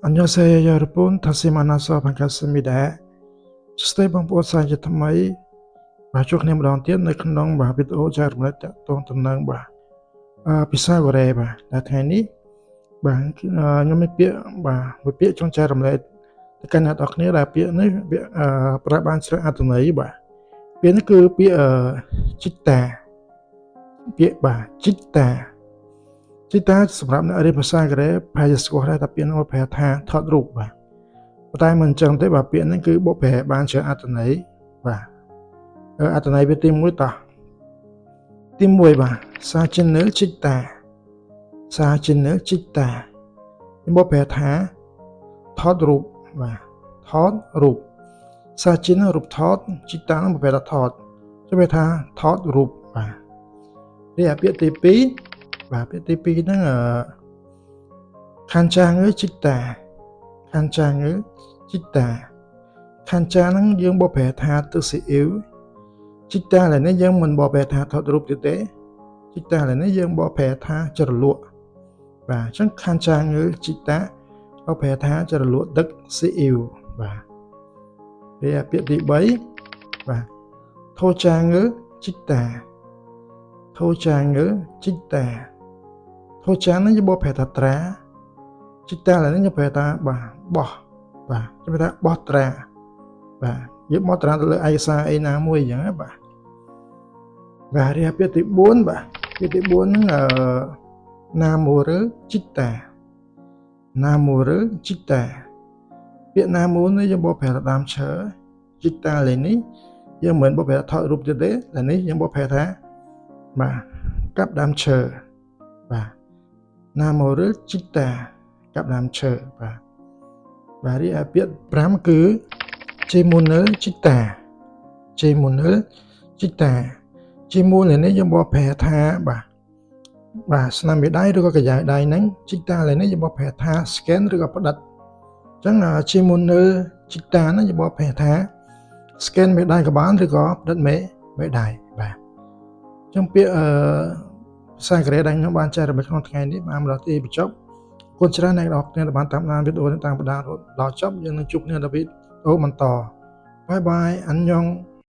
안녕하세요 여러분, 다시 만나서 반갑습니다. សួស្តីបងប្អូនសាជាថ្មីបាទជួបគ្នាម្ដងទៀតនៅក្នុងបាទវីដេអូចែករំលែកតាក់ទងទៅនឹងបាទអឺភាសាកូរ៉េបាទតែថ្ងៃនេះបាទខ្ញុំមានពាក្យបាទមួយពាក្យចង់ចែករំលែកទៅកាន់អ្នកទាំងអស់គ្នាដែលពាក្យនេះពាក្យអឺប្រើបានច្រើនអត្ថន័យបាទពាក្យនេះគឺពាក្យអឺ 찍다 ពាក្យបាទ 찍다 찍다 សម្រាប់អ្នករៀនភាសាកូរ៉េប្រហែលជាស្គាល់ដែរតែពាក្យនោះប្រែថាថតរូបបាទប៉ុន្តែមិនអញ្ចឹងទេបាទពាក្យហ្នឹងគឺបកប្រែបានច្រើនអត្ថន័យបាទអត្ថន័យវាទី1តោះទី1បាទ 사진을 찍다 사진을 찍다 នេះបកប្រែថាថតរូបបាទថតរូប 사진 រូបថត 찍다 ហ្នឹងបកប្រែថាថតចុះវាថាថតរូបបាទនេះអាពាក្យទី2បាទពាក្យទី2ហ្នឹងអឺ 간장을 찍다 간장을 찍다 간장 ហ្នឹងយើងបកប្រែថាទឹកស៊ីអ៊ីវ 찍다 ឥឡូវនេះយើងមិនបកប្រែថាថតរូបទៀតទេ 찍다 ឥឡូវនេះយើងបកប្រែថាជ្រលក់បាទអញ្ចឹង 간장을 찍다 បកប្រែថាជ្រលក់ទឹកស៊ីអ៊ីវបាទវាពាក្យទី3បាទ 도장을 찍다 도장을 찍다 도장 ហ្នឹងយើងបកប្រែថាត្រា 찍다 ឥឡូវនេះយើងប្រែថាបាទបោះបាទគេថាបោះត្រាបាទយើងបោះត្រាទៅលើឯកសារអីណាមួយអញ្ចឹងណាបាទបាទរៀបពាក្យទី4បាទពាក្យទី4ហ្នឹងអឺ 나무를 찍다 나무를 찍다 ពាក្យ 나무 នេះយើងបកប្រែថាដើមឈើ 찍다 លេនេះយើងមិនមែនបកប្រែថាថតរូបទៀតទេតែនេះយើងបកប្រែថាបាទកាប់ដើមឈើបាទ 나무를 찍다 កាប់ដើមឈើបាទបាទរីឯពាក្យ5គឺ 지문을 찍다 지문을 찍다 지문 នេះយើងបកប្រែថាបាទបាទស្នាមមេដៃឬក៏ក្រយៅដៃហ្នឹង 찍다 នេះយើងបកប្រែថា scan ឬក៏ផ្ដិតអញ្ចឹង 지문을 찍다 ហ្នឹងយើងបកប្រែថា scan មេដៃក៏បានឬក៏ផ្ដិតមេមេដៃបាទអញ្ចឹងពាក្យអឺភាសាកូរ៉េដែលខ្ញុំបានចែករំលែកក្នុងថ្ងៃនេះបានមកដល់ទីបញ្ចប់អរគុណច្រើនអ្នកទាំងអស់គ្នាដែលបានតាមដានវីដេអូនេះតាំងពីដើមរហូតដល់ចប់យើងនឹងជួបគ្នានៅវីដេអូបន្ត bye bye 안녕.